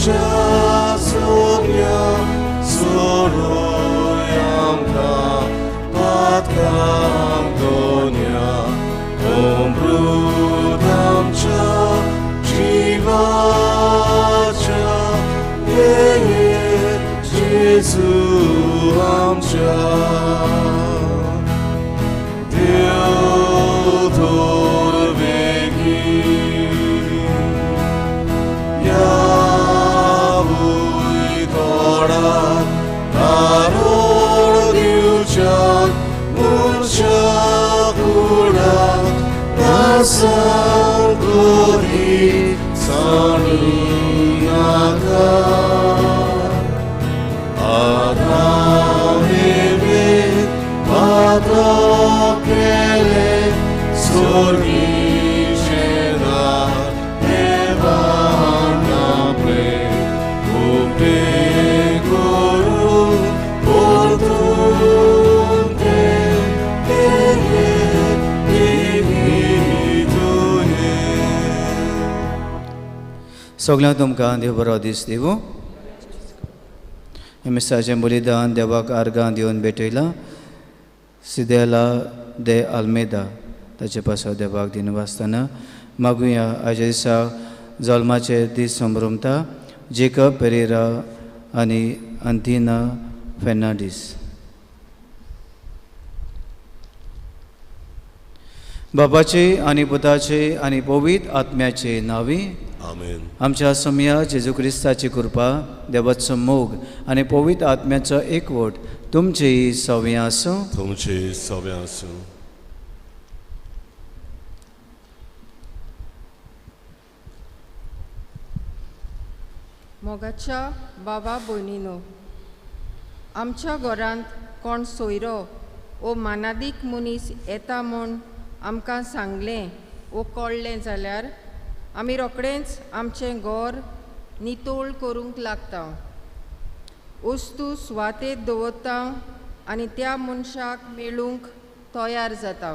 आमच्या सोम्या सोडोय आमकां पातकांक दोन्या अमृत आमच्या जिवाच्या ये जेजू आमच्या देव थोर बेगी या भूंय तोडात तारोड दिवच्याक मनशा कुडाक नासांक गोरी सांडू नाका आदाम एवेक पातक केलें स्वर्गीचें दार देवान आपलें उक्तें करून परतून तें तें बेगीन तुवें. सगळ्यांक तुमकां देव बरो दीस दिवूं. हे मिसाचें बलिदान देवाक आर्गां दिवन भेटयलां. सिदेला दे आल्मेदा ताचे पासत देवाक दिनवासतना मागुया. आयच्या दिसा जल्माचे दीस संभ्रमता जेकब पेरेरा आनी अंतिना फेर्नांडीस. बापाचे आनी पुताचे आनी पवित्र आत्म्याचे नांवी आमेन. आमच्या सोमया जेजू क्रिस्ताची कृपा, देवाचो मोग आनी पवित्र आत्म्याचो एकवट तुमची सवंय आसूं. तुमची सवंय आसूं. मोगाच्या बाबा भयणीनो, आमच्या घरांत कोण सोयरो ओ मानादीक मनीस येता म्हूण आमकां सांगलें ओ कळ्ळें जाल्यार आमी रोखडेंच आमचें घर नितळ करूंक लागता, वस्तू सुवातेर दवरता आनी त्या मनशाक मेळूंक तयार जाता.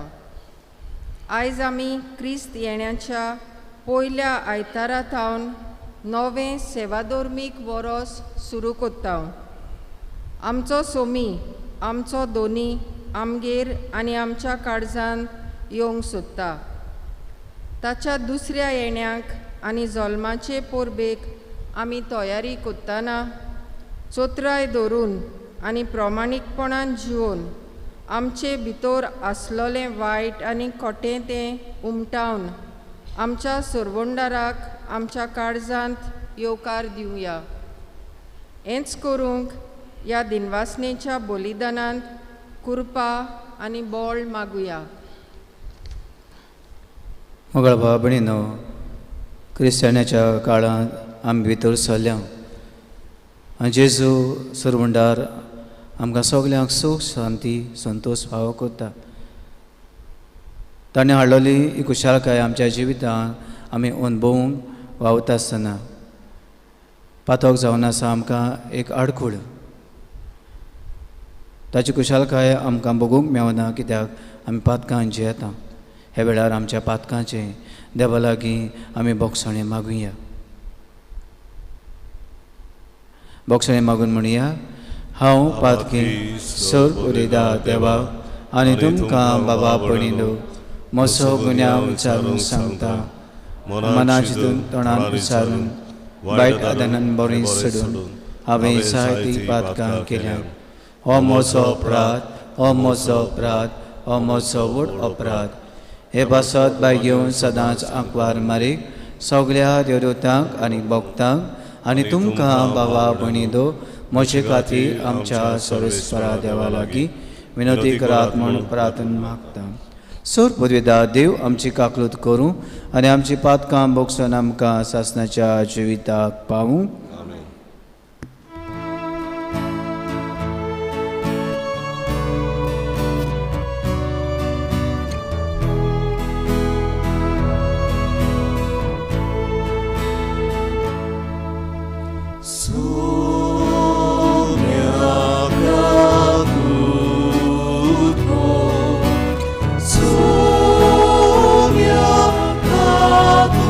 आयज आमी क्रिस्त येण्याच्या पयल्या आयतारा थावन नवें सेवाधर्मीक वरोस सुरू करता. आमचो सोमी, आमचो दोनी आमगेर आनी आमच्या काळजान येवंक सोदता. ताच्या दुसऱ्या येण्याक आनी जल्माचे परबेक आमी तयारी करतना चोत्राय धरून आनी प्रमाणीकपणान जिवन आमचे भितर आसलेलें वायट आनी खोटें तें उमटावन आमच्या सरवंडाराक आमच्या काळजांत येवकार दिवया. हेंच करूंक ह्या दिनवासनेच्या बलिदानांत कृपा आनी बळ मागुया. मोगाळ भाव भयणीनो, क्रिस्तांवाच्या काळांत आमी भितर सरल्या आनी जेजू सरवंडार आमकां सगल्यांक सूख, शांती, संतोश फावो करता. ताणें हाडलेली ही खुशालकाय आमच्या जिवितांत आमी अणभवूंक वावता आसतना पातक जावन आसा आमकां एक आडखूळ. ताची खुशालकाय आमकां भोगूंक मेवना कित्याक आमी पातकां जियेता. ह्या वेळार आमच्या पातकांचें देवा लागीं आमी बोगसणें मागुया. बोगसणें मागून म्हणया, हांव पातकी सर उलयता देवा आनी तुमकां बाबा भयणीनो म्हजो गुन्यांव विचारून सांगता. मना चिंतून तोंडान विचारून वायट आदानान बरें सोडून हांवें जायतीं पातकां केल्यात. हो म्हजो अपराध, हो म्हजो अपराध, हो म्हजो व्हड अपराध. हे पासत बाय घेवन सदांच आंकवार मारीक सगळ्या देवदूतांक आनी भक्तांक आनी तुमकां बाबा भयणीनो म्हजे खातीर आमच्या सर्वेस्परा देवा लागीं विनवती करात म्हूण प्रार्थना मागता. सोर पदवेदा देव आमची काकलूत करूं आनी आमची पातकां भोगसून आमकां सासणाच्या जिविताक पावूं. Sonia Kakutko, Sonia Kakutko,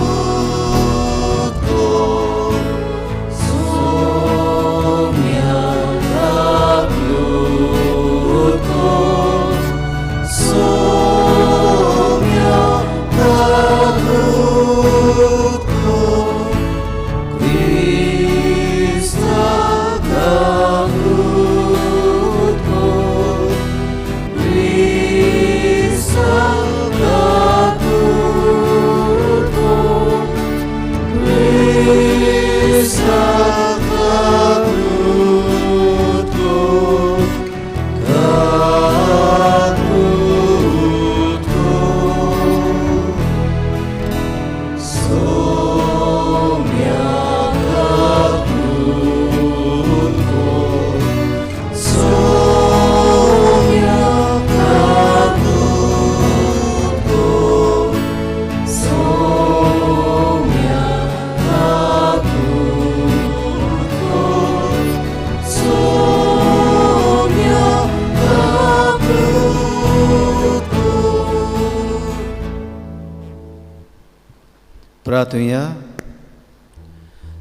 प्रार्थुया.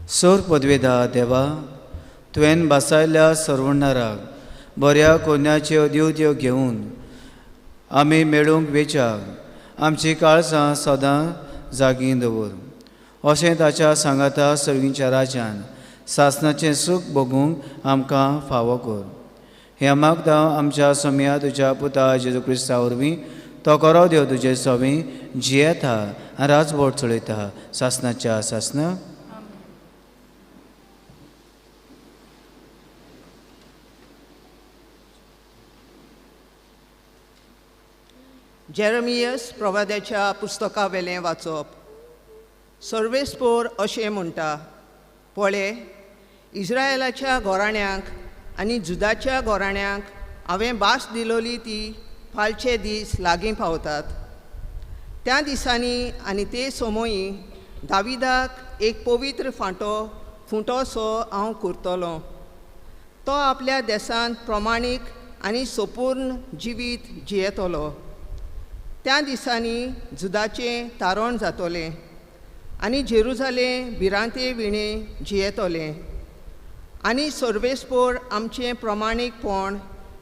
सोर पदवेदा देवा, तुवें बासायल्ल्या सरवणाराक बऱ्या कोन्याच्यो दिवट्यो घेवन आमी मेळूंक वेच्याक आमची काळजां सदां जागी दवर. अशें ताच्या सांगाता सर्गीच्या राज्यान सासणाचें सूख भोगूंक आमकां फावो कर. हें मागता आमच्या सोम्या तुज्या पुता जेजू क्रिस्ता वरवीं. तो करो देव तुजे सवी जियेता आनी राजबोट चलयता सासणाच्या सासणां. जेरमियस प्रवाद्याच्या पुस्तका वेलें वाचप. सर्वेस्पोर अशें म्हणटा, पळे इस्रायलाच्या घराण्यांक आनी जुदाच्या घराण्यांक हांवें भास दिलोली ती फालचे दीस लागीं पावतात. त्या दिसांनी आनी ते समयी दाविदाक एक पवित्र फांटो फुंटोसो हांव करतलो. तो आपल्या देशांत प्रमाणीक आनी सोपूर्ण जिवीत जियेतलो. त्या दिसांनी जुदाचें तारण जातलें आनी जेरुजालें भिरांते विणें जियेतलें आनी सर्वेस्पोर आमचें प्रमाणीकपण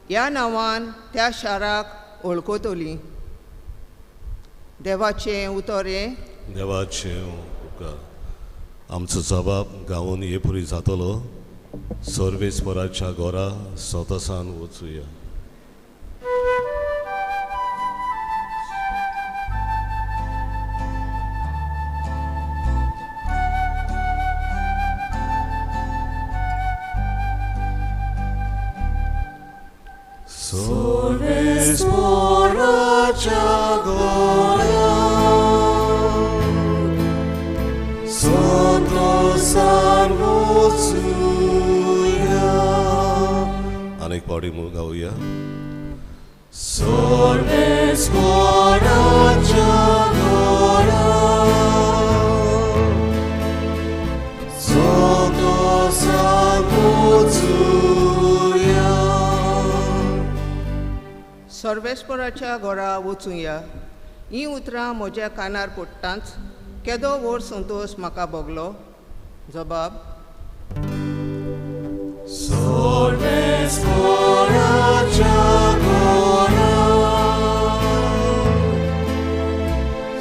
ह्या नांवान त्या शाराक वळखतली. देवाचें उतर हें. देवाचें उपकार. आमचो जबाब गावून हे पुरी जातलो. सर्वेस्पोराच्या घरा स्वतासान वचुया. सर्वेस्पोराच्या घरा संतोसान वचुया. आनी एक पावटी गावया. सर्वेस्पोराच्या घरा संतोसान वचुया. सर्वेस्पोराच्या घरा वचुया हीं उतरां म्हज्या कानार पडटांच केदो व्हड संतोश म्हाका भोगलो. जबाब. सर्वेस्पोराच्या घरा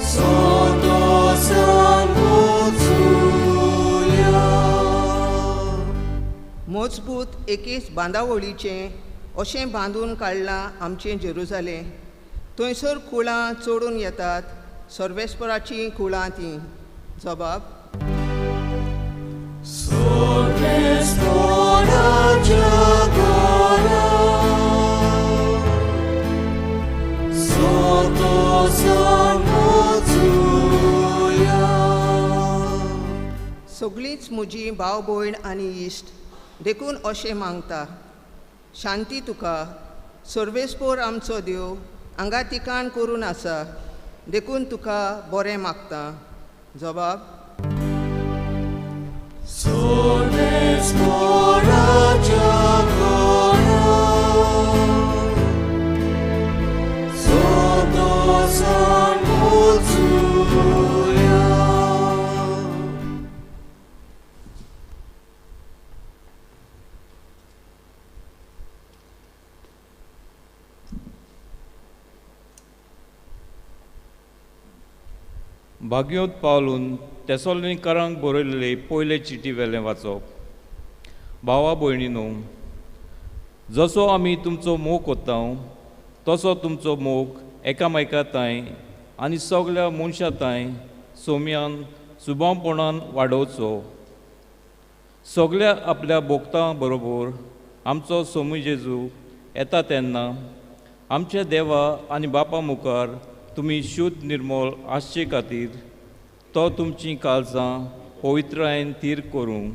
संतोसान वचुया. मजबूत एकेच बांदावळीचें अशें बांदून काडलां आमचें जेरुजालें. थंयसर कुळां चडून येतात, सर्वेस्पोराचीं कुळां तीं. जबाब. सर्वेस्पोराच्या घरा संतोसान वचुया. सगळींच म्हजी भाव भयण आनी इश्ट देखून अशें मागता, शांती तुका. सर्वेस्पोर आमचो देव हांगा तिकाण करून आसा देखून तुका बरें मागता. जबाब. सर्वेस्पोराच्या घरा संतोसान वचुया. भाग्योत पावलून तेसोलनिकारांक बरयल्ले पयले चिटी वेलें वाचप. भावा भयणीनो, जसो आमी तुमचो मोग कोत्ता तसो तुमचो मोग एकामेका तांय आनी सगल्या मनशां तांय सोम्यान सुबावपणान वाडोवचो. सगल्या आपल्या भोगतां बरोबर आमचो सोमू जेजू येता तेन्ना आमच्या देवा आनी बापा मुखार तुमी शुद्ध निर्मोल आसचे खातीर तो तुमचीं काळजां पवित्रायेन थीर करूं.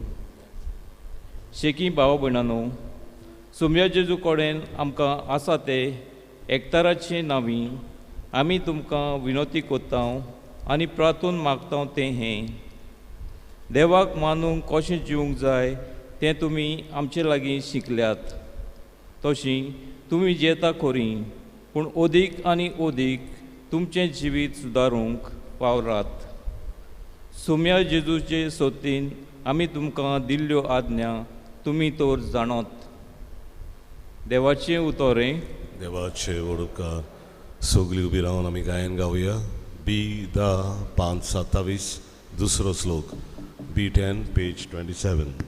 शेकी भाव भयणानो, सोम्या जेजू कडेन आमकां आसा ते एकताराचे नांवी आमी तुमकां विनवती कोत्ता आनी प्रार्थून मागता तें हें, देवाक मानूंक कशें जिवंक जाय तें तुमी आमचे लागीं शिकल्यात. तशी तुमी जियेता खरी, पूण अदीक आनी अदीक तुमचें जिवीत सुदारूंक वावरात. सुम्या जेजूचे सोतीन आमी तुमकां दिल्ल्यो आज्ञा तुमी तर जाणत. देवाचें उतोरें. देवाचे वडुपकार. सगळी उबी रावन आमी गायन गावया. बी 10 5 27 दुसरो श्लोक. बी 10 पेज 27.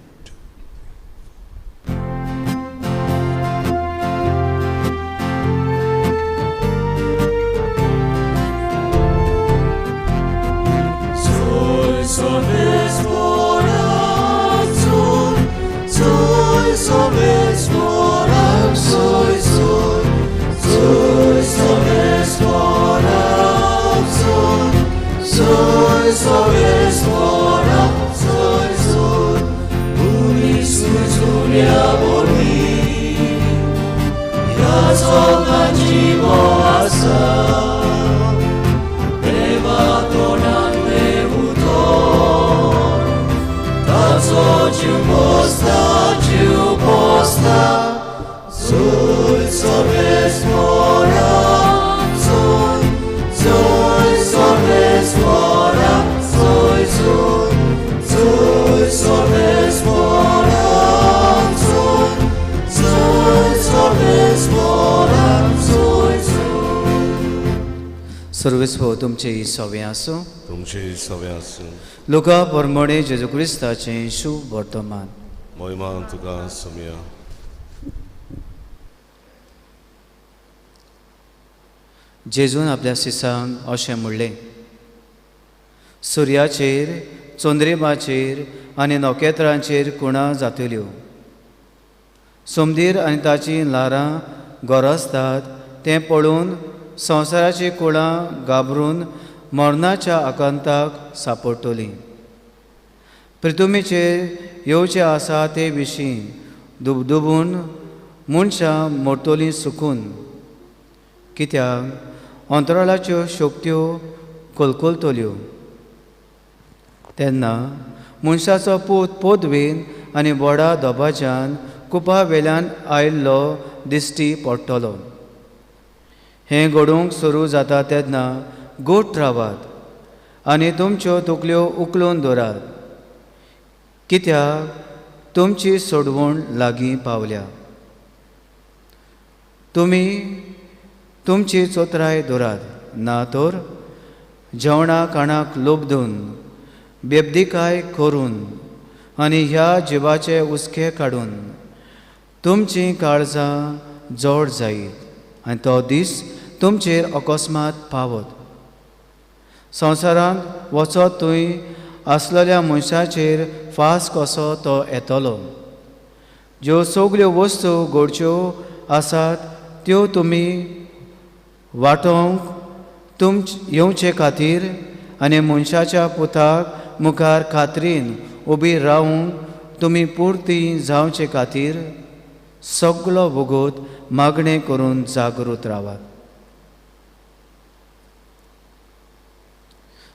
सर्वेस्व तुमचे सवे आसूं. तुमचे सवे आसूं. लुका परमणे जेजू क्रिस्ताचें शुभ वर्तमान. महिमा तुका सोम्या. जेजून आपल्या शिसांक अशें म्हणलें, सुर्याचेर, चंद्रिमाचेर आनी नखेत्रांचेर कुणां जातल्यो. सोमदीर आनी ताचीं ल्हारां गरजतात तें पळोवन संवसाराचीं कुळां घाबरून मरणाच्या आकांताक सांपडटलीं. पृथ्वीचेर येवचें आसा ते विशीं दुबदुबून मनशां मरतलीं सुकून, कित्याक अंतराळाच्यो शक्त्यो कलकलतल्यो. तेन्ना मनशाचो पूत पदवेन आनी व्हडा दबाज्यान कुपा वेल्यान आयिल्लो दिश्टी पडटलो. हें घडूंक सुरू जाता तेन्ना गोट रावात आनी तुमच्यो तकल्यो उखलून दवरात, कित्याक तुमची सोडवण लागीं पावल्या. तुमी तुमची चोत्राय दवरात, ना तर जेवणा खाणाक लोबदून बेबदिकाय करून आनी ह्या जिवाचे हुस्के काडून तुमचीं काळजां जड जायत आनी तो दीस तुमचेर अकस्मात पावत. संवसारांत वचत थंय आसलेल्या मनशाचेर फास कसो तो येतलो. ज्यो सगल्यो वस्तू घडच्यो आसात त्यो तुमी वांटोवंक तुमचे येवचे खातीर आनी मनशाच्या पुताक मुखार खात्रीन उबी रावूंक तुमी पुरती जावचे खातीर सगलो वगत मागणें करून जागृत रावात.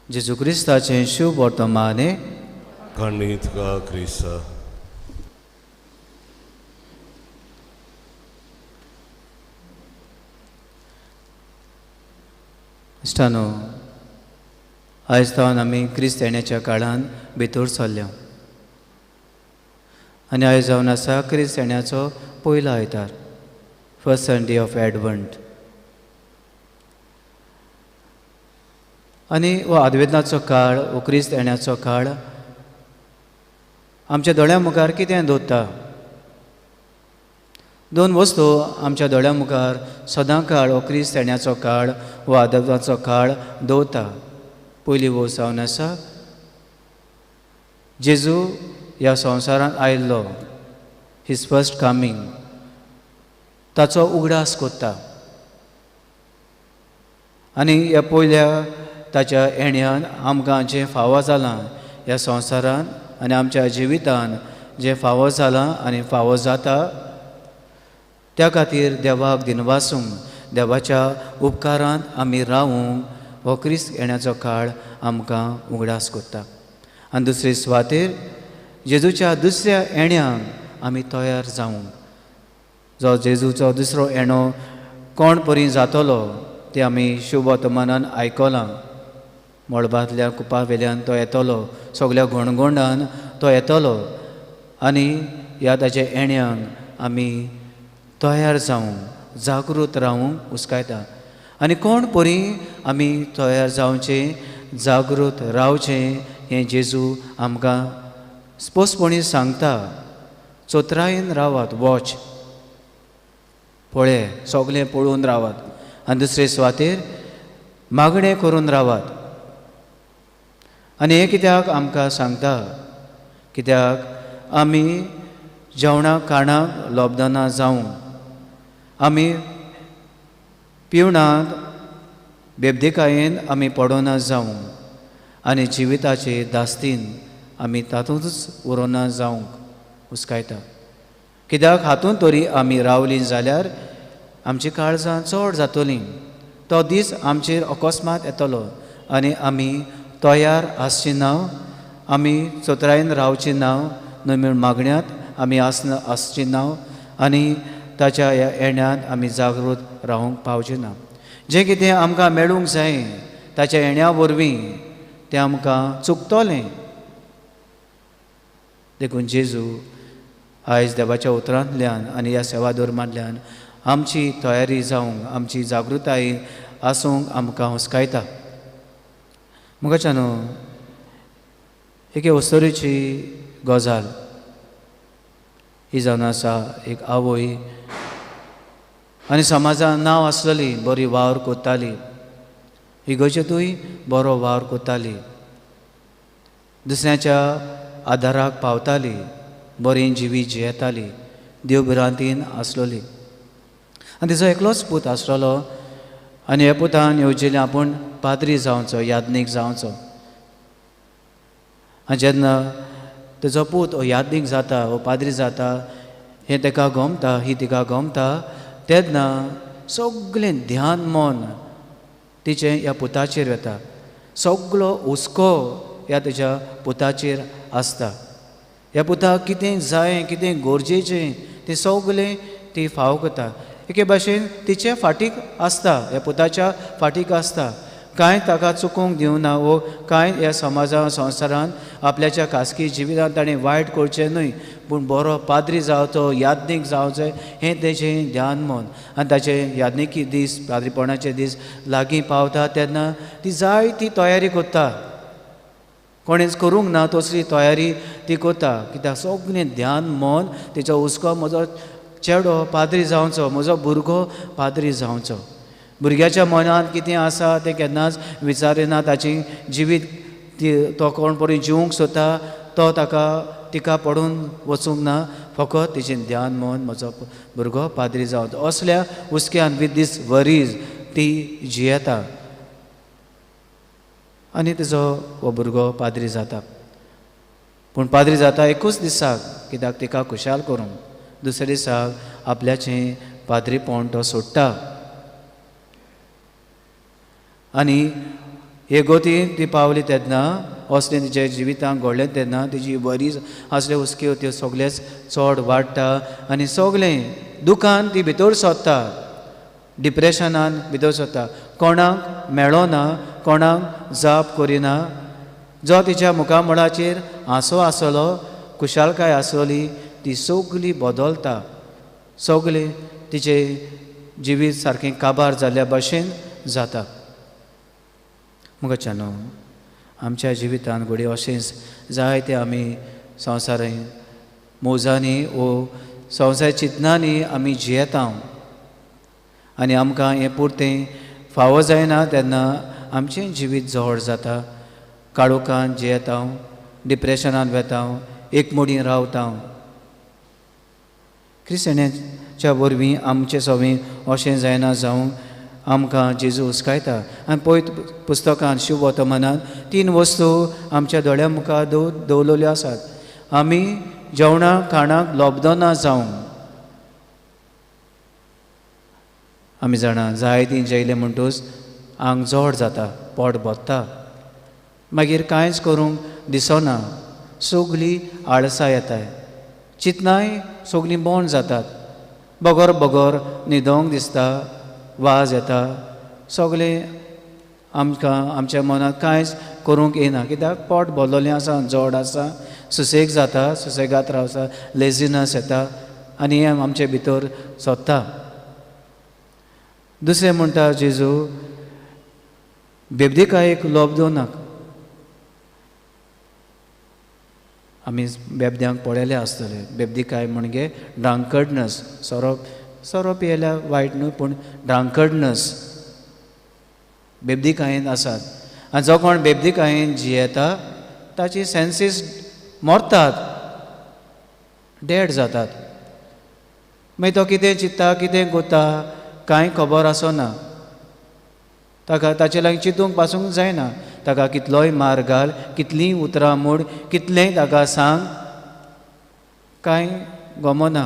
जेजू क्रिस्ताचें शुभ वर्तमाने. काणी तुका क्रिस्ता. इश्टानो, आयज तावन आमी क्रिस्त येण्याच्या काळान भितर सरल्या आनी आयज जावन आसा क्रिस्त येण्याचो पयलो आयतार, फर्स्ट संडे ऑफ एडवंट. आनी हो आदवेदनाचो काळ, हो क्रिस्त येण्याचो काळ आमच्या दोळ्यां मुखार कितें दवरता? दोन वस्तू आमच्या दोळ्यां मुखार सदां काळ हो क्रिस्त येण्याचो काळ हो आदवेदनाचो काळ दवरता. पयली वस्त जावन आसा जेजू ह्या संवसारांत आयिल्लो, his first coming, ताचो उगडास कोत्ता आनी ह्या पयल्या ताच्या येण्यान आमकां जें फावो जालां ह्या संवसारांत आनी आमच्या जिवितान जें फावो जालां आनी फावो जाता त्या खातीर देवाक दिनवासूंक, देवाच्या उपकारांत आमी रावूंक हो क्रिस्त येण्याचो काळ आमकां उगडास कोत्ता. आनी दुसरे सुवातेर जेजूच्या दुसऱ्या येण्याक आमी तयार जावंक, जो जेजूचो दुसरो येणो कोण परी जातलो तें आमी शुभ वर्तमानान आयकलां. मळबांतल्या कुपा वेल्यान तो येतलो, सगल्या गणगोंडान तो येतलो आनी ह्या ताच्या येण्यांक आमी तयार जावंक, जागृत रावूंक हुस्कायता. आनी कोण परी आमी तयार जावचें, जागृत रावचें हें जेजू आमकां स्पश्टपणी सांगता. चोत्रायेन रावात, वॉच, पळय, सगळें पळोवन रावात. आनी दुसरे सुवातेर मागणें करून रावात. आनी हें कित्याक आमकां सांगता? कित्याक आमी जेवणाक खाणाक लोबदाना जावंक, आमी पिवणाक बेबदेकायेन आमी पडोना जावंक आनी जिविताचे दास्तीन आमी तातूंतच उरोना जावंक हुस्कायता. कित्याक हातूंत तरी आमी रावलीं जाल्यार आमची काळजां चड जातलीं. तो दीस आमचेर अकस्मात येतलो आनी आमी तयार आसची ना, आमी चतुरायेन रावची ना, न्हय म्हण मागण्यांत आमी आसची ना आनी ताच्या ह्या येण्यांत आमी जागृत रावंक पावचे ना. जें कितें आमकां मेळूंक जाय ताच्या येण्या वरवीं तें आमकां चुकतलें. देखून जेजू आयज देवाच्या उतरांतल्यान आनी ह्या सेवा धर्मांतल्यान आमची तयारी जावंक, आमची जागृताय आसूंक आमकां हुस्कायता. मुखाच्या न्हू एके अस्तोरेची गजाल ही जावन आसा. एक आवय आनी समाजान नांव आसलेली, बरी वावर करताली, इगर्जेंतूय बरो वावर करताली, दुसऱ्याच्या आदाराक पावताली, बरी जिवीत जियेताली, देव भिरांतीन आसलोली. आनी तिचो एकलोच पूत आसलेलो आनी ह्या पुतान येवजिलें आपूण पाद्री जावचो, याज्ञीक जावचो. आनी जेन्ना तेजो पूत हो याज्ञीक जाता, हो पाद्री जाता, हें तेका गमता, ही तिका गमता, तेन्ना सगळें ध्यान मन तिचें ह्या पुताचेर वता. सगलो हुस्को ह्या तेज्या पुताचेर आसता. ह्या पुताक कितें जाय, कितें गरजेचें तें सगळें ती फाव करता. एके भाशेन तिचे फाटीक आसता, ह्या पुताच्या फाटीक आसता. कांय ताका चुकोवंक दिवना वो कांय ह्या समाजा संवसारांत आपल्याच्या खासगी जिवितांत ताणें वायट करचें न्हय, पूण बरो पाद्री जावचो, याज्ञीक जावचो हें तेजें ध्यान मन. आनी ताचे याज्ञिकी दीस, पाद्रीपणाचे दीस लागीं पावता तेन्ना ती जाय ती तयारी करता. कोणेंच करूंक ना तसली तयारी ती करता. कित्याक सगळें ध्यान मन तेचो हुस्को, म्हजो चेडो पाद्री जावचो, म्हजो भुरगो पाद्री जावचो. भुरग्याच्या मनांत कितें आसा तें केन्नाच विचारिना. ताची जिवीत ती तो कोण परी जिवूंक सोदता तो ताका तिका पडून वचूंक ना. फकत तिचें ध्यान मन म्हजो भुरगो पाद्री जावचो असल्या हुस्क्यान विथ these worries ती जियेता आनी तिजो हो भुरगो पाद्री जाता. पूण पाद्री जाता एकूच दिसाक, कित्याक तिका खुशाल करूंक. दुसऱ्या दिसाक आपल्याचें पाद्रीपण तो सोडटा आनी हे गोती ती पावली तेन्ना असलें तिच्या जिवितांत घडलें तेन्ना तिजी वरीज असले हुस्क्यो त्यो सगळेच चड वाडटा आनी सगळें दुखान ती भितर सोदता, डिप्रेशनान भितर सोदता. कोणाक मेळना, कोणाक जाप करिना. जो तिच्या मुखामळाचेर हांसो आसलो, खुशालकाय आसली, ती सगली बदलता. सगळें तिचें जिवीत सारकें काबार जाल्ल्या भशेन जाता. मुखाच्या न्हू आमच्या जिवितांत घडये अशेंच जायते आमी संवसारांत मोजांनी वो संवसार चिंतनांनी आमी जियेता आनी आमकां हें पुरतें फावो जायना तेन्ना आमचें जिवीत जड जाता. काळोखान जियेता, डिप्रेशनान वेता, एकमुडी रावता. क्रिस्तांच्या वरवीं आमचें सवंय अशें जायना जावंक आमकां जेजू हुस्कायता. आनी पळयत पुस्तकान शिववर्तमानान तीन वस्तू आमच्या दोळ्या मुखार दवरलेल्यो आसात. आमी जेवणाक खाणाक लोबदना जावंक. आमी जाणा जाय ती जेयलें म्हणटूच आंग जड जाता, पोट भरता, मागीर कांयच करूंक दिसना, सगळी आळसां येताय, चिंतनाय सगळीं बंद जातात, बगर बगर न्हिदोंक दिसता, वाज येता, सगळें आमकां आमच्या मनांत कांयच करूंक येना, कित्याक पोट भरलेलें आसा, जोड आसा, सुसेग जाता, सुसेगात रावता, लेजिनस येता आनी हें आमचे भितर सोदता. दुसरें म्हणटा जेजू, बेबदीकायेक लोब दिवनाका. आमी बेबद्यांक पळयले आसतले, बेबदीकाय म्हणजे ड्रांकडनस, सोरो सोरो पियेल्यार वायट न्हू, पूण ड्रांकडनस बेबदीकायेन आसात. आनी जो कोण बेबदीकायेन जियेता ताची सेन्सीस मरतात, डेड जातात. मागीर तो कितें चिंत्ता कितें कोता कांय खबर आसना ताका, ताचे लागीं चिंतूंक पासूंक जायना. ताका कितलोय मार घाल, कितलींय उतरां मोड, कितलेंय ताका सांग, कांय गमना,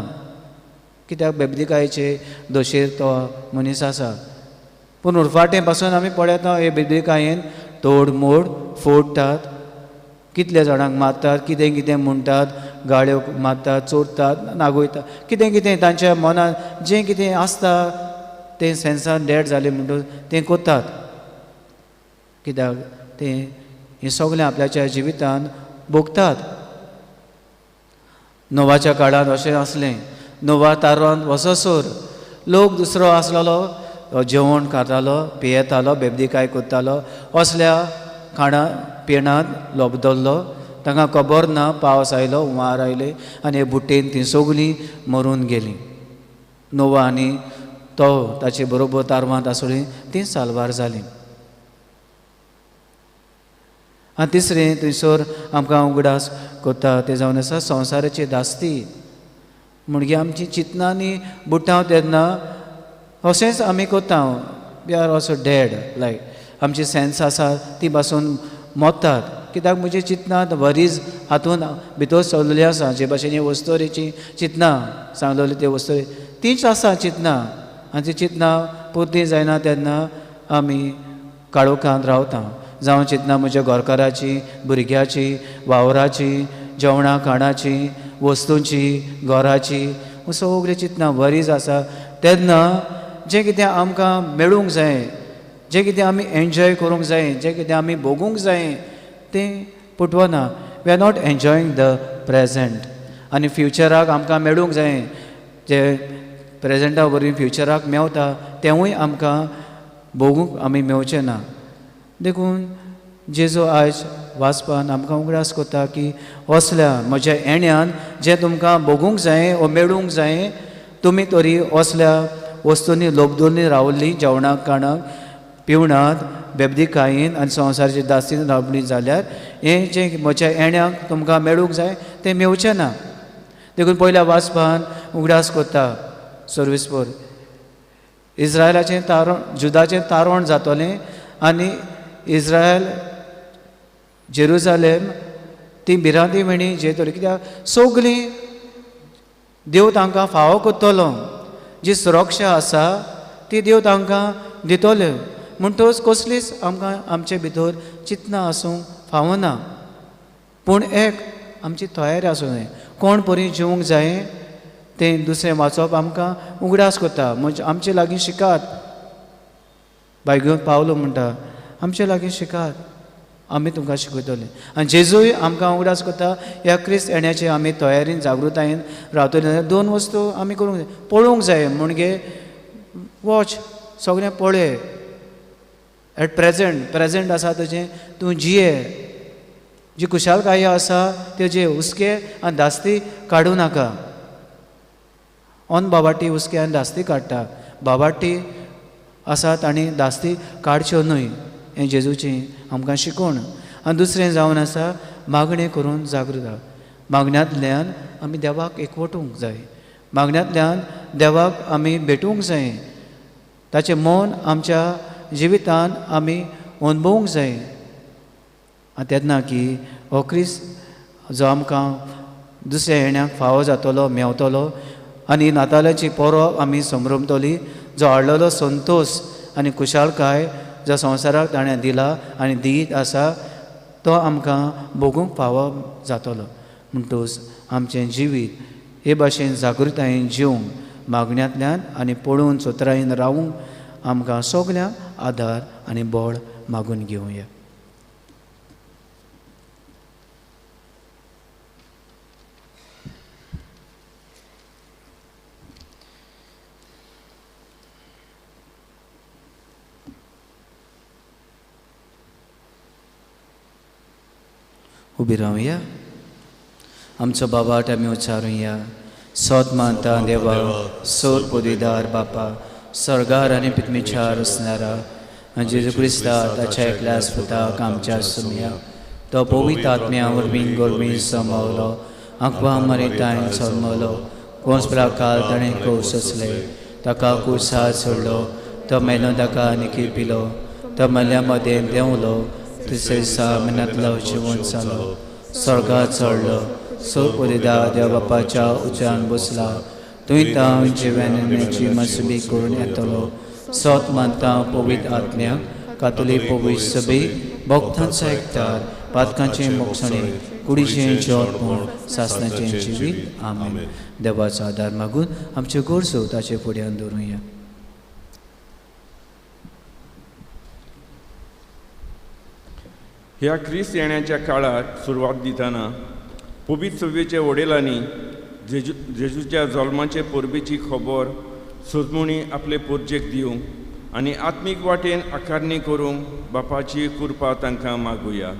कित्याक बेबदीकायेचे दोशेर तो मनीस आसा. पूण उरफाटें पासून आमी पळयता हे बेबदीकायेन तोड मोड फोडटात, कितले जाणांक मारतात, कितें कितें म्हणटात, गाळ्यो मारतात, चोरतात, नागोयतात, कितें कितें तांच्या मनांत जें कितें आसता तें सेन्सान डेड जालें म्हणटकच तें करतात, कित्याक तें हें सगळें आपल्याच्या जिवितान भोगतात. नोवाच्या काळांत अशें आसलें, नोवा तारवान वचसर लोक दुसरो आसलेलो तो जेवण खातालो, पियेतालो, बेबदीकाय करतालो, असल्या खाणा पिणांत लोबदल्लो, तांकां खबर ना पावस आयलो, हुंवार आयले आनी हे बुट्टेन तीं सगळीं मरून गेलीं. नोवा आनी तो ताचे बरोबर तारवांत आसली तीं साल्वार जालीं. आनी तिसरें थंयसर आमकां उगडास करता तें जावन आसा संवसाराची दास्ती. म्हणजे आमची चिंतनांनी बुडटा तेन्ना अशेंच आमी करता, we are also dead, like आमची सेन्स आसा ती पासून मोत्तात, कित्याक म्हजी चिंतनां वरीज हातून भितर सरलेली आसा. जे भाशेन ही वस्तोरेची चिंतनां सांगलेली ते वस्तोरी तीच आसा चिंतनां, आनी ती चिंतनां पुरती जायना तेन्ना आमी काळोखांत रावता. जावं चिंतनां म्हज्या घरकाराची, भुरग्याची, वावराची, जेवणा खाणाची, वस्तूंची, घराची, सगळीं चिंतनां वरीज आसा. तेन्ना जें कितें आमकां मेळूंक जाय, जें कितें आमी एन्जॉय करूंक जाय, जें कितें आमी भोगूंक जाय तें पुटवना. We are not enjoying the present. आनी फ्युचराक आमकां मेळूंक जाय जे प्रेजेंटा वरवीं फ्युचराक मेवता तेंवूय आमकां भोगूंक आमी मेवचें ना. देखून जेजू आयज वाचपान आमकां उगडास करता की असल्या म्हज्या येण्यान जें तुमकां भोगूंक जाय वो मेळूंक जाय, तुमी तरी असल्या वस्तूंनी लोबदोनी रावल्ली, जेवणाक खाणाक पिवणांत, बेबदीकायेन आनी संवसाराचे दास्तीन रावली जाल्यार हें जें म्हज्या येण्याक तुमकां मेळूंक जाय तें मेवचें ना. देखून पयल्या वाचपान उगडास करता सर्वीसपोर इज्रायलाचें तारण, जुदाचें तारण जातलें आनी इज्रायल जेरुजालेम ती भिरांती म्हणी जेतली, कित्याक सगळीं देव तांकां फावो करतलो, जी सुरक्षा आसा ती देव तांकां दितले. म्हणटकच कसलीच आमकां आमचे भितर चिंतनां आसूंक फावना, पूण एक आमची तयारी आसूंक जाय, कोण परी जिवूंक जाय तें दुसरें वाचप आमकां उगडास करता. म्हणजे आमचे लागीं शिकात, बाय घेवन पावलो म्हणटा आमचे लागीं शिकात, आमी तुमकां शिकयतले. आनी जेजूय आमकां उगडास करता ह्या क्रिस्त येण्याचे आमी तयारीन जागृतायेन रावतले जाल्यार दोन वस्तू आमी करूंक जाय, पळोवंक जाय म्हणजे वॉच, सगळें पळय, एट प्रेजेंट, प्रेजेंट आसा तुजें तूं जिये, जी खुशालकाय आसा तेजे हुस्के आनी धास्ती काडूं नाका. ऑन बाबाटी हुस्के आनी धास्ती काडटा, बाबाटी आसा तांणी धास्ती काडच्यो न्हय, हें जेजूची आमकां शिकोवण. आनी दुसरें जावन आसा मागणें करून जागृत, मागण्यांतल्यान आमी देवाक एकवटूंक जाय, मागण्यांतल्यान देवाक आमी भेटूंक जाय, ताचें मन आमच्या जिवितान आमी अनुभवूंक जाय. आनी तेन्ना की हो क्रिस्त जो आमकां दुसऱ्या येण्याक फावो जातलो, मेवतलो आनी नातालाची परब आमी संभ्रमतली, जो हाडलेलो संतोश आनी खुशालकाय जो संवसाराक ताणें दिला आनी दीत आसा तो आमकां भोगूंक फावो जातलो. म्हणटकच आमचें जिवीत हे भाशेन जागृतायेन जिवंक, मागण्यांतल्यान आनी पळोवन चतुरायेन रावूंक आमकां सगळ्यांक आदार आनी बळ मागून घेवया. उबी रावया. आमचो बाबाट आमी उच्चारुया. सोत मानता देवा सोर पुदेदार बापा सर्गार आनी पितमीच्या रचणारा जेजू क्रिस्ता ताच्या एकल्याच पुताक आमच्या सुमया तो पवित्र आत्म्या वरवीं गोरवीं समावलो आंकवा मरितायन जल्मलो कोंसप्रा काल ताणें कौस सोंसले ताका कुर्सार सोडलो तो मेलो ताका आनी पिलो तो मेल्या मदें देंवलो तिसरे दिसा मेनांतलो जिवन जालो स्वर्गार चडलो सोर देव बापाच्या उच्चान बसला थंय तांव जिव्याची मसुबी करून येतलो. सोत मानता पवित्र आत्म्याक कातोलीक पवित्र सभेक भक्तांचो एकतार पातकांचे मोक्षणे कुडीचें जेवण सासणाचें जिवीत. आमेन. देवाचो आदार मागून आमच्यो गरजो ताचे फुड्यान दवरुया. ह्या क्रिस्त येण्याच्या काळाक सुरवात दितना पवित्र सभेच्या वडिलांनी जेजूच्या जल्माचे परबेची खबर सोजमणी आपले पोरजेक दिवंक आनी आत्मीक वाटेन आकारणी करूंक बापाची कृपा तांकां मागुया.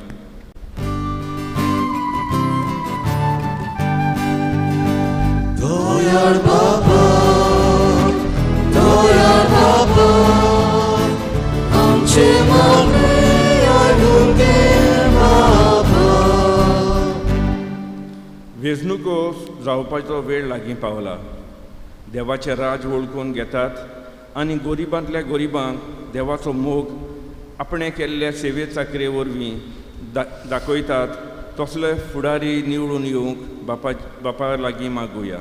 दयाळ बाबा, दयाळ बाबा, आमचे मागणें आयकून घे बाबा. वेंचणुको जावपाचो वेळ लागीं पावला. देवाचें राज वळखून घेतात आनी गरिबांतल्या गरिबांक देवाचो मोग आपणें केल्ल्या सेवे चाकरे वरवीं दाखयतात तसले फुडारी निवडून येवंक बापा बापा लागीं मागुया.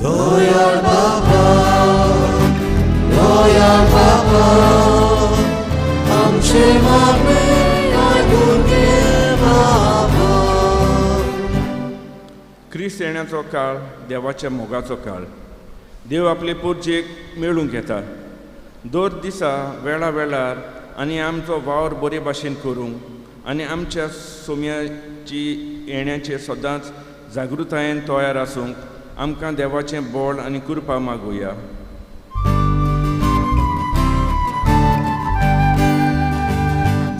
दयाळ बाबा, दयाळ बाबा, आमचे मागणें आयकून घे बाबा. क्रिस्त येण्याचो काळ देवाच्या मोगाचो काळ. देव आपले पोरजेक मेळूंक येता दर दिसा वेळा वेळार आनी आमचो वावर बरे भाशेन करूंक आनी आमच्या सोम्याची येण्याचे सदांच जागृतायेन तयार आसूंक आमकां देवाचें बळ आनी कृपा मागुया.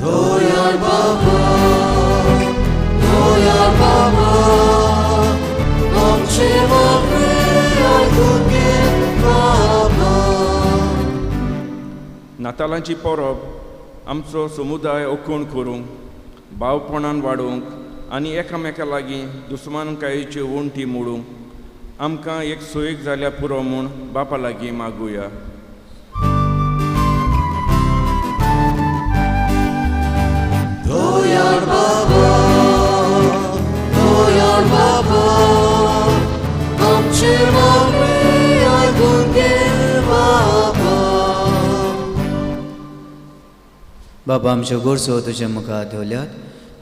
दयाळ बाबा, दयाळ बाबा, आमचे मागणें आयकून घे बाबा. नातालांची परब आमचो समुदाय ओकोण करूंक भावपणान वाडोवंक आनी एकामेका लागीं दुस्मानकायेच्यो वण्टी मोडूंक आमकां एक सोयीक जाल्यार पुरो म्हूण बापा लागीं मागुया. दयाळ बाबा, दयाळ बाबा, आमचे मागणें आयकून घे बाबा. बाबा आमच्यो गरजो तुज्या मुखार दवरल्यात.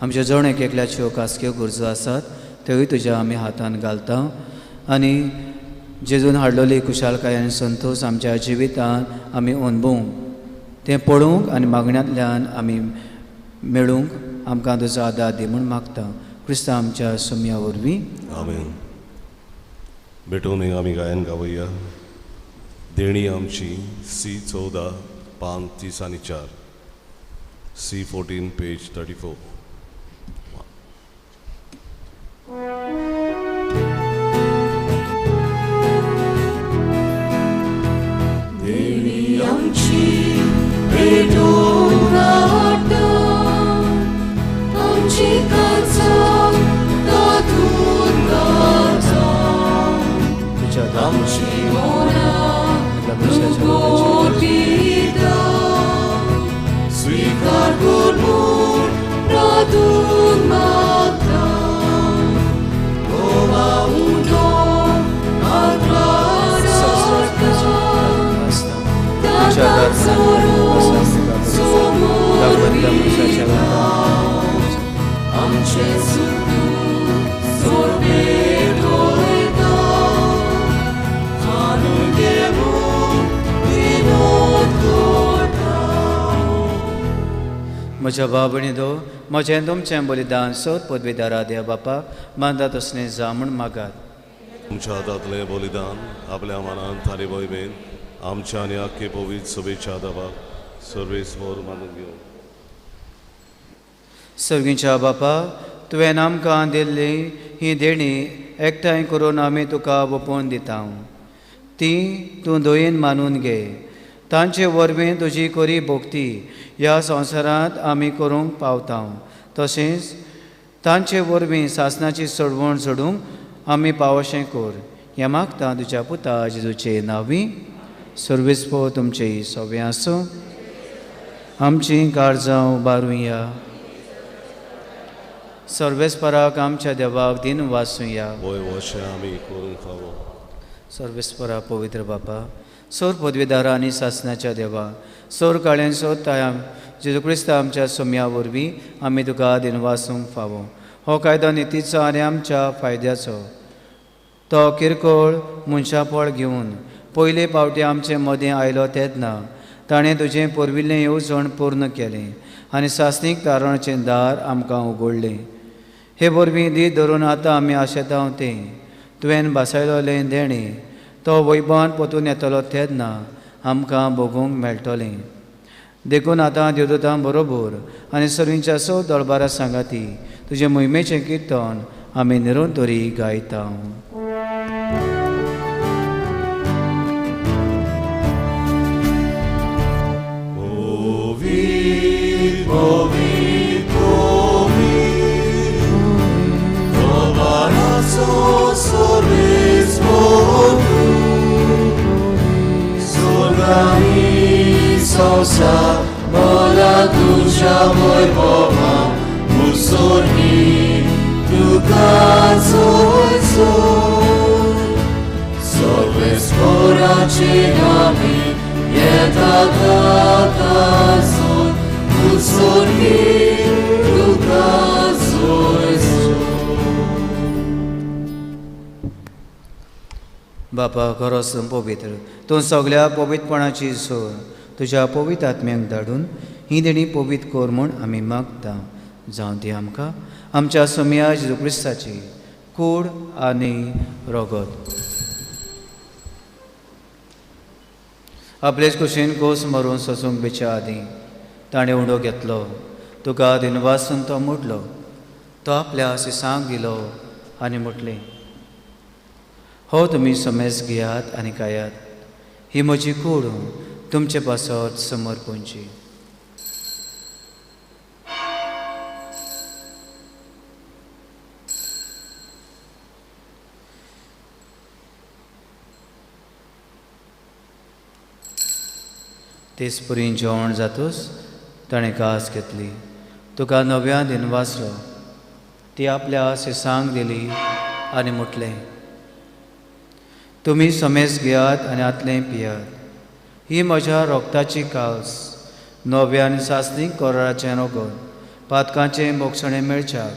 आमच्यो जण एक एकल्याच्यो खासक्यो गरजो आसात त्योय तुज्या आमी हातान घालता आनी जेजून हाडलेली खुशालकाय आनी संतोश आमच्या जिवितांत आमी अनुभवूंक तें पळोवंक आनी मागण्यांतल्यान आमी मेळूंक आमकां तुजो आदार दी म्हूण मागता. क्रिस्ता आमच्या सुमया वरवीं. आमेन. भेटून आमी गायन गावया. देणी आमची सी 14 पान 30 आनी 4 सी 14 पेज 34. देणी आमची पेटोवन हाडटा आमची काळजां तातूंत गाजा आमची मनां तूं पिता स्वीकार कर म्हूण प्रार्थून मागता. गोवा उंडो आग्रास आमचे सुख सोडे डोळता. म्हज्या भाव भयणींनो, म्हजें तुमचें बलिदान सोद पदवीदारा देव बापा मानता तसलें जावं म्हूण मागात. तुमच्या हातांतलें बलिदान आपल्या मनांत आनी भयमेन आमच्या आनी आख्खे पवित्र सभेच्या दबाक सर्वेस्पर मानून घेवं. सर्गीच्या बापा, तुवें आमकां दिल्ली ही देणी एकठांय करून आमी तुका ओंपून दिता. ती तूं दयेन मानून घे. तांचे वरवीं तुजी खरी भक्ती ह्या संवसारांत आमी करूंक पावता. तशेंच तांचे वरवीं सासणाची सोडवण सोडूंक आमी पावशें कर. हें मागता तुज्या पुता जेजूचे नांवी. सर्वेस्पर तुमचें सगळें आसूं. आमचीं काळजां उबारुया. सर्वेस्पराक आमच्या देवाक दिन वासुया. आमी करूंक फावो. सर्वेस्परा पवित्र बापा, सोर पदवीदारा आनी सासणाच्या देवा, सोर काळ्यान सोद जेजू क्रिस्त आमच्या सोम्या वरवीं आमी तुका दिनवासूंक फावो. हो कायदो नितीचो आनी आमच्या फायद्याचो. तो किरकोळ मनशापळ घेवन पयले पावटी आमचे मदें आयलो तेन्ना ताणें तुजें पुर्विल्लें येवजण पूर्ण केलें आनी सासणीक तारणाचें दार आमकां उगडलें. हे वरवीं दी धरून आतां आमी आशेता तें तुवें भासायलोलें देणें तो वैभवान पोतून येतलो तेन्ना आमकां भोगूंक मेळटलें. देखून आतां देवदूतां बरोबर आनी सर्वींच्या स दळबारा सांगाती तुजें मोहिमेचें किर्तन आमी निरंतरी गायता. Mola तुझ्या वैभवा मुसोनी तुका जोयचो सर्वेस्पराचे नामे येता ताकासून मुसोनी तुका जोयचो. बापा खरोच पवित्र तूं सगळ्या पवित्रपणाची सोर तुज्या पवित्र आत्म्यांक धाडून ही देणी पवित्र कर म्हूण आमी मागता. जावं ती आमकां आमच्या सोम्या जेजू क्रिस्ताची कूड आनी रगत. आपलेच कुशीन कोस मरून सोसूंक बेच्या आदीं ताणें उंडो घेतलो, तुका दिनवासून तो मोडलो, तो आपल्या सिसांक दिलो आनी म्हटलें, हो तुमी समेज घेयात आनी खायात, ही म्हजी कूड तुमचे पासत समर्पणची. तेच पुरीन जेवण जातूच ताणें कास घेतली, तुका नव्या दिनवासलो, ती आपल्या सिसांक दिली आनी म्हटलें, तुमी समेज घेयात आनी आतलें पियात, ही म्हज्या रोगताची कास, नव्या आनी सासणीक कोराचें रोगत, पातकांचें मोगसणें मेळच्याक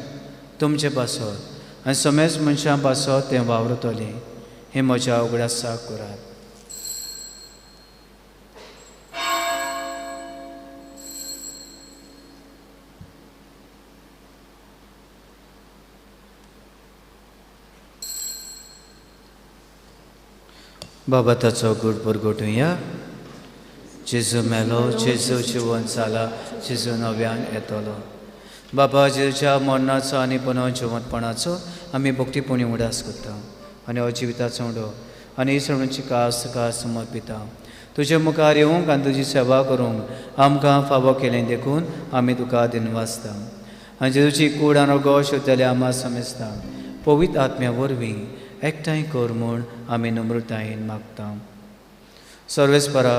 तुमचे पासत आनी समेज मनशां पासत तें वावरतलें. हें म्हज्या उगडासाक करात. बाबा ताचो गूट परगटुया. जेजू मेलो, जेजू जिवन जाला, जेजू नव्यान येतलो. बाबा जेजूच्या मरणाचो आनी पुनः जिवंतपणाचो आमी भक्तीपणी उडास करता आनी हो जिविताचो उडो आनी इसवणीची कास तुका समर्पिता. तुजे मुखार येवंक आनी तुजी सेवा करूंक आमकां फावो केलें देखून आमी तुका दिनवासता. आनी जेजूची कूड आनी रोगो शिवतले आमा समेजता पवित्र आत्म्या वरवीं एकठांय कर म्हूण आमी नम्रतायेन मागता. सर्वेस्परा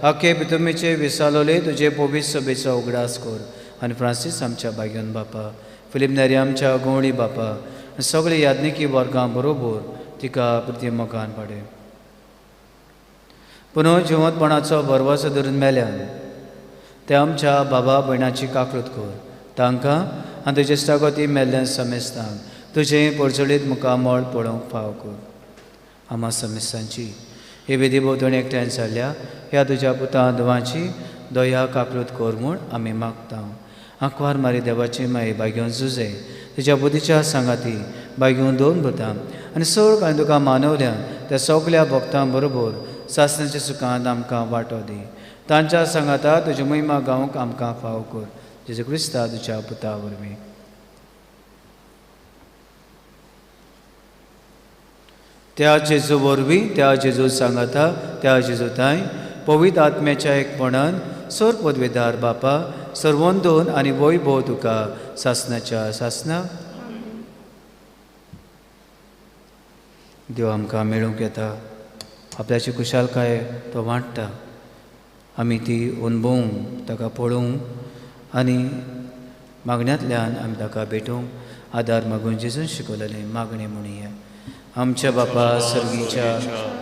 आखे पितुमेचे विसालोले तुजे पवित्र सभेचो उगडास कर आनी फ्रांसीस आमच्या भाग्योन बापा, फिलीप नेरी आमच्या गवळी बापा, सगळे याज्ञिकी वर्गां बरोबर तिका प्रतिमोगान पाडे. पुनः जिवंतपणाचो भरवसो धरून मेल्यान ते आमच्या बाबा भयणाची काकृत कर, तांकां आनी तुजे इश्टागती मेल्ल्यान समेस्तांक तुजें परजळीत मुखामळ पळोवंक फाव कर. आमा समेस्तांची हे विधी भोंवतणी एकठांय जाल्ल्या ह्या तुज्या पुता धुवांची दया काकृत कर म्हूण आमी मागता. आंकवार मारी देवाचे माये बागेवन जुजे तुज्या बुद्धीच्या सांगाती बागेवन दोन भुतां आनी सोड आनी तुका मानवल्या त्या सगल्या भक्तां बरोबर सासणाच्या सुखांत आमकां वांटो दी. तांच्या सांगाता तुजी महिमा गावंक आमकां फावो कर. जेजू क्रिस्ता तुज्या पुता वरवीं. त्या जेजू वरवीं, त्या जेजू सांगाता, त्या जेजू तांय पवित्र आत्म्याच्या एकपणान सोर पदवेदार बापा सर्वोंदोन आनी वैभव तुका सासणाच्या सासना. देव आमकां मेळूंक येता, आपल्याची खुशालकाय तो वांट्टा. आमी ती अणभवूंक, ताका पळोवंक आनी मागण्यांतल्यान आमी ताका भेटोवंक आदार मागून जेजून शिकवलेलें मागणें म्हणुया. आमच्या बापा सर्गीच्या,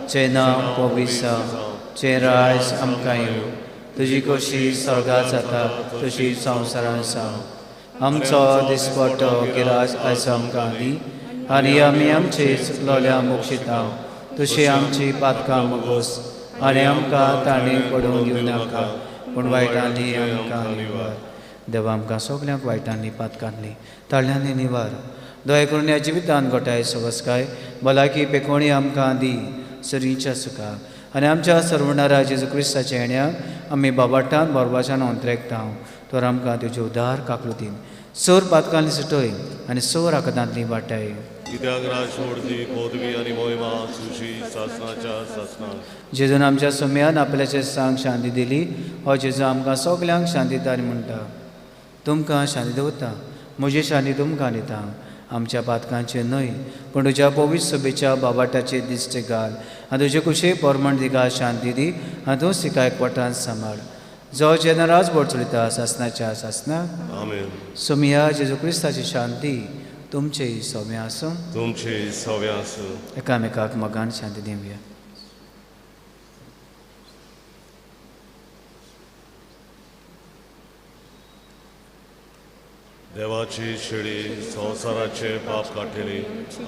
चें नांव पवित्र जावं, चें राज आमकां येवं, तुजी खोशी स्वर्गांत जाता तशी संवसारांत जावं. आमचो दिसपट्टो गिरास आयज आमकां दी आनी आमी आमचे चुकलोल्या मोक्षिता तशी आमची पातकां मोगोस आनी आमकां ताणें पडोवन दिवं नाका पूण वायटांनी आमकां निवार. देवा आमकां सगल्यांक वायटांनी पातकांनी ताळ्यांनी निवार. दया करून ह्या जिवितान गोठाय सवस्काय भलायकी पेकोणी आमकां दी सरीच्या सुखा आनी आमच्या सर्वणारा जेजू क्रिस्ताच्या येण्याक आमी बाबाटान बोरवाच्यान अंतरेकता तर आमकां तुजे उदार काकलुतीन सोर पातकांनी सुटय आनी सोर आकदांतली वाटाय. कित्याक राजवडती पदवी आनी मोहिमा तुजी सासणाच्या सासणाक. जेजून आमच्या सोम्यान आपल्याचे सांग शांती दिली. हो जेजू आमकां सगल्यांक शांती दिता आनी म्हणटा, तुमकां शांती दवरता, म्हजी शांती तुमकां दिता. आमच्या पातकांचे न्हय पूण तुज्या पवित्र सभेच्या बाबाटाचे दिश्ट घाल आनी तुजे कुशे परमण तिका शांती दी आनी तूं तिका एकवटान सांबाळ. जो जेन्ना राजभर चलयता सासणाच्या सासना. आमेन. सोमिया जेजू क्रिस्ताची शांती तुमचे सौम्य आसूं. तुमचे सौम्य आसूं. एकामेकाक मोगान शांती दिवया. देवाची शेळी संवसाराचे पाप काडटली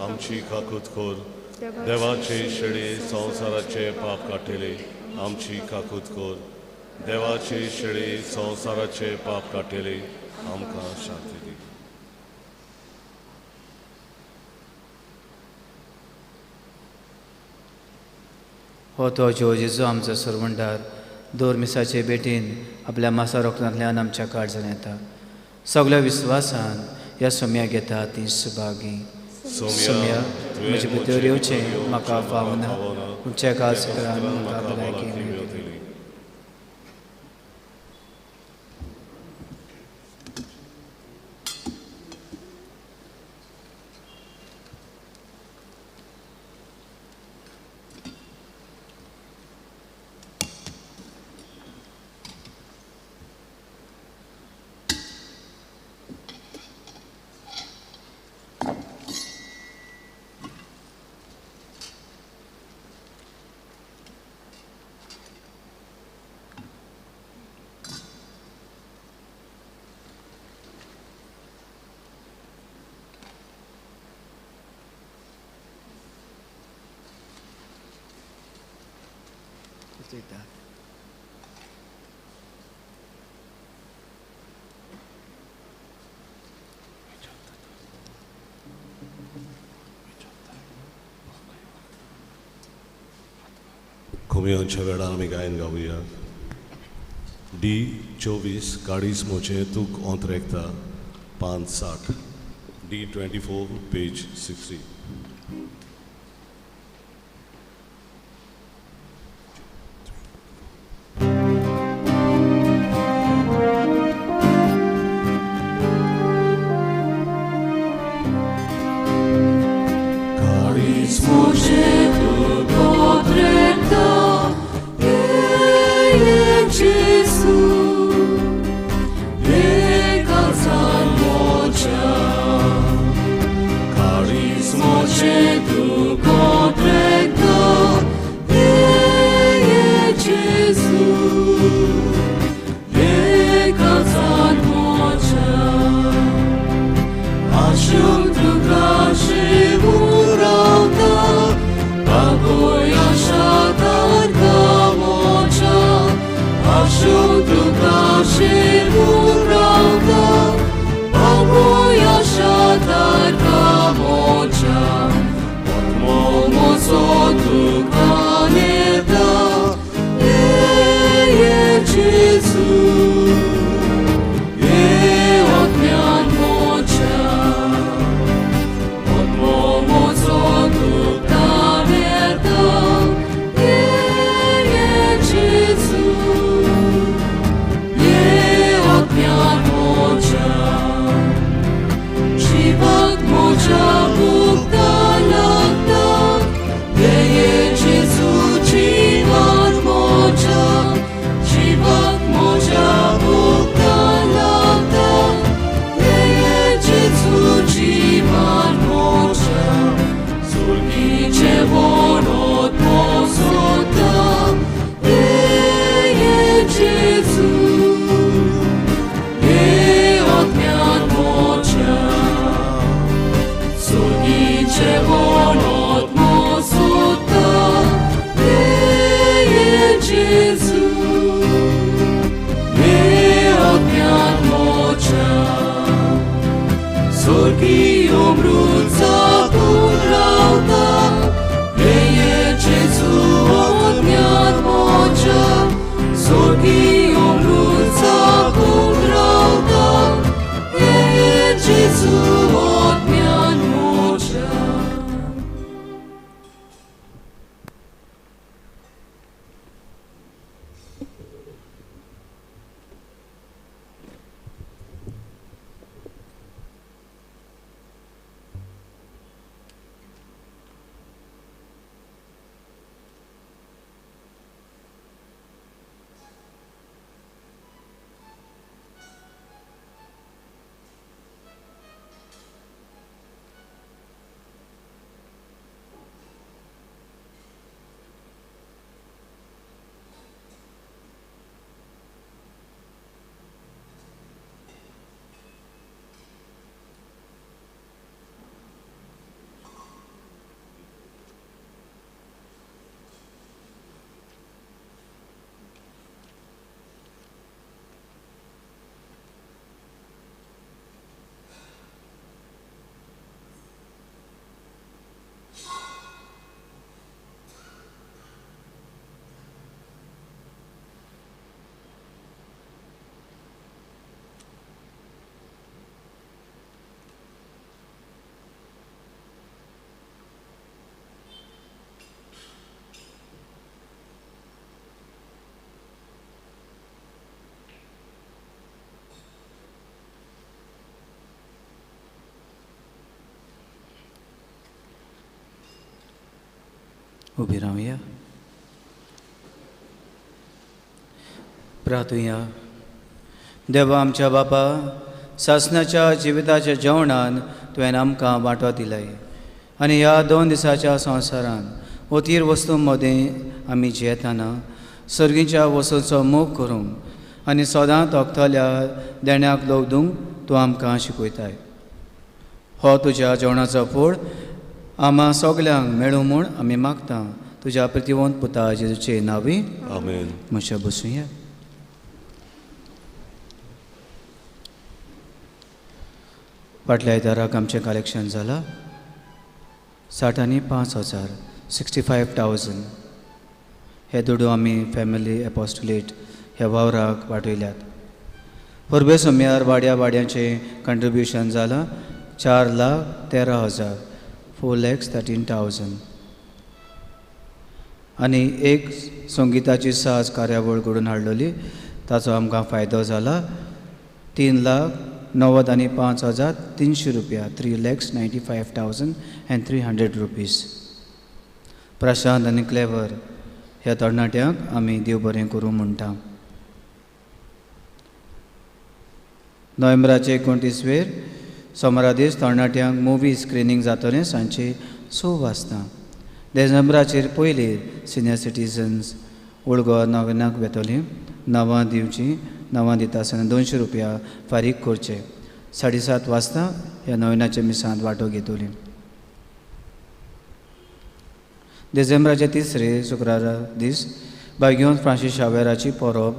आमची काकूत कर. देवाची शेळी संवसाराचे पाप काडटली आमची काकूत कर. देवाची शेळी संवसाराचे पाप काडटली आमकां शांती दी. हो तो जो जेजू आमचो सरवंडार दोर मिसाचे भेटीन आपल्या मासा रोखणांतल्यान आमच्या काळजान येता. सगल्या विस्वासान ह्या सोम्या घेता ती सुभागी. सोम्या म्हजे भितर येवचें म्हाका फावना, पूण एका सत्रान म्हाका भलायकी मेळटली. कोमियांच्या वेळार आमी गायन गावया. डी 24 काडीस मोचे तूक ओंतरेकता 560. डी 24 पेज 60. Ashung tu kashi murauta. जेवण आत्मो सोदता ये जेजू ये आत्म्यान मोच्या सोगी जेवण आत्मो सोदता ये जेजू ये आत्म्यान मोच्या सोगी अमृत जागून रावता ये जेजू आत्म्यान मोच्या सोगी अमृत जागून रावता ये जेजू आत्म्यान मोच्या. उबी रावया प्रार्थुया. देवा आमच्या बापा, सासणाच्या जिविताच्या जेवणान तुवें आमकां वांटो दिलाय आनी ह्या 2 दिसाच्या संवसारान अतीर वस्तूं मदें आमी जियेतना सर्गीच्या वस्तूंचो मोग करूंक आनी सदां तोखतल्या देण्याक लवदूंक तूं आमकां शिकयताय. हो तुज्या जेवणाचो फोड आमा सगल्यांक मेळूं म्हूण आमी मागता तुज्या प्रतिवंत पुता जेजूचे नांवी आमेन. मातशें बसुया. फाटल्या आयताराक आमचें कलेक्शन जालां 65,000 65,000. हे दुडू आमी फॅमिली एपोस्टुलेट ह्या वावराक वाटयल्यात. परबे सोम्यार वाड्या वाड्यांचें कंट्रिब्युशन जालां 4,13,000 4,13,000. आनी एक संगिताची साज कार्यावळ घडोवन हाडलेली ताचो आमकां फायदो जाला 3,95,300 रुपया 3,95,300 रुपीज. प्रशांत आनी क्लेवर ह्या तरणाट्यांक आमी देव बरें करूं म्हणटा. नोव्हेंबराचे 29वेर सोमारा दीस तरणाट्यांक मुवी स्क्रिनींग जातलें सांजचे 6 वाजता. डिसेंबराचेर पयलीं सिनियर सिटीजन्स ओल्ड गोवा नव्याक वेतली नांवां दिवची. नांवां दिता आसतना 200 रुपया फारीक करचे. 7:30 वाजता ह्या नव्याच्या मिसांत वांटो घेतली. डिसेंबराचे 3 शुक्रारा दीस बाग्योन फ्रांसीस शावेराची परब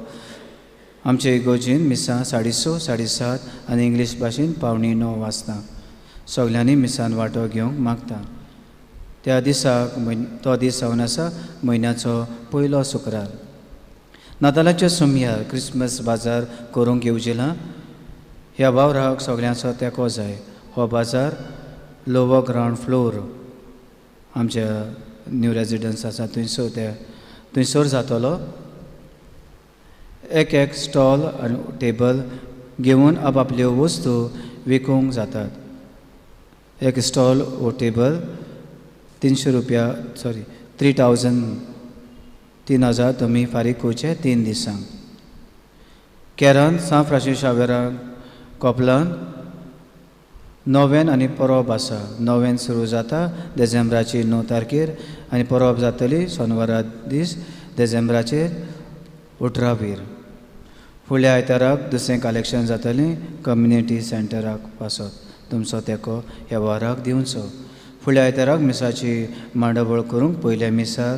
आमचे इगोर्जीन मिसां 6:30 7:30 आनी इंग्लीश भाशेन 8:45 वाजता सगल्यांनी मिसान वांटो घेवंक मागता. त्या दिसाक तो दीस जावन आसा म्हयन्याचो पयलो शुक्रार. नातालाच्या सुमयार क्रिसमस बाजार करूंक येवजिला. ह्या वावराक सगल्यांचो तेंको जाय. हो बाजार लोवर ग्रावंड फ्लोर आमच्या न्यू रेजिडन्स आसा थंयसर थंयसर जातलो. एक एक स्टॉल आनी टेबल घेवन आपआपल्यो वस्तू विकूंक जातात. एक स्टॉल वो टेबल 300 रुपया सॉरी 3,000 3,000 तुमी फारीक करचे 3 दिसांक. केरन सान फ्रांसीस शावेरा कोपलान नोवेन आनी परब आसा. नोवेन सुरू जाता देझेंब्राची 9 तारखेर आनी परब जातली सोनवारा दीस देझेंब्राचेर 18वीर. फुडल्या आयताराक दुसरें कलेक्शन जातलें कम्युनिटी सेंटराक पासत. तुमचो तेंको ह्या वाराक दिवचो. फुडल्या आयताराक मिसाची मांडावळ करूंक पयल्या मिसार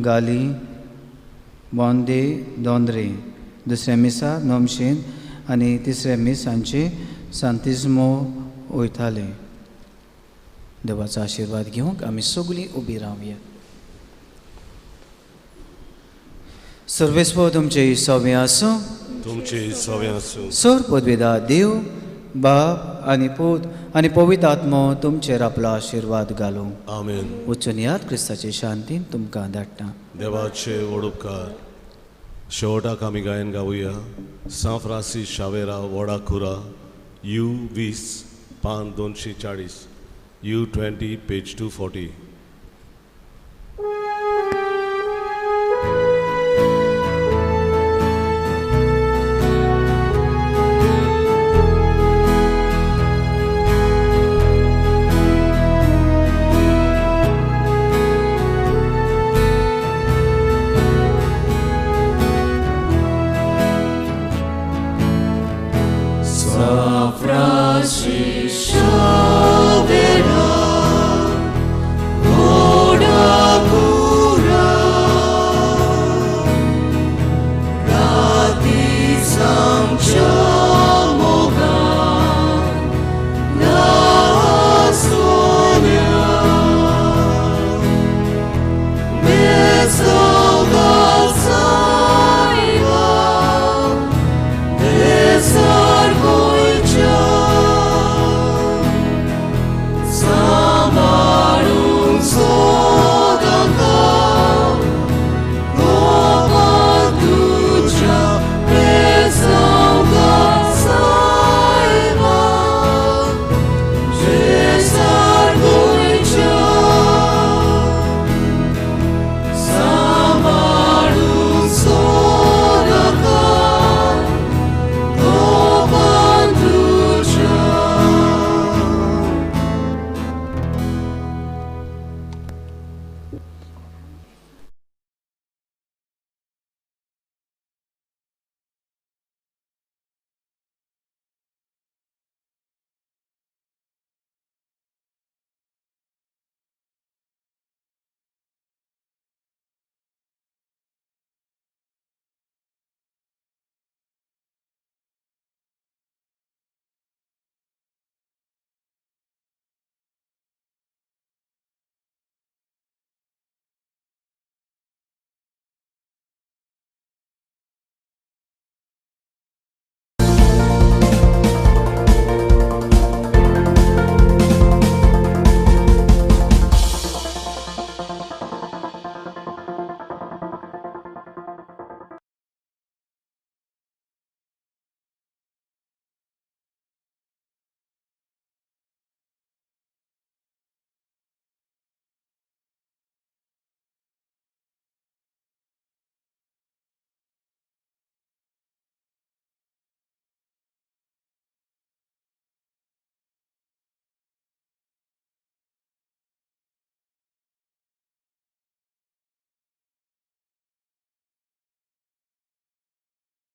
गाली बोंदे दोंद्रे, दुसऱ्या मिसा नोमशेन आनी तिसऱ्या मीस सांचे सांतिज्मो वयताले. देवाचो आशिर्वाद घेवंक आमी सगळीं उबी रावया. सर्वेस्पो तुमचे सवे आसूं. तुमचे सवे आसूं. सर पदवेदा देव बाप आनी पूत आनी पवित्र आत्मो तुमचेर आपलो आशिर्वाद घालूं. आमेन. वचून याद क्रिस्ताचे शांतीन तुमकां धाडटा. देवाचे वडुपकार. शेवटाक आमी गायन गावया सांत फ्रांसीस शावेरा वडा खुरा U 20 पान 240 U 20 page 240.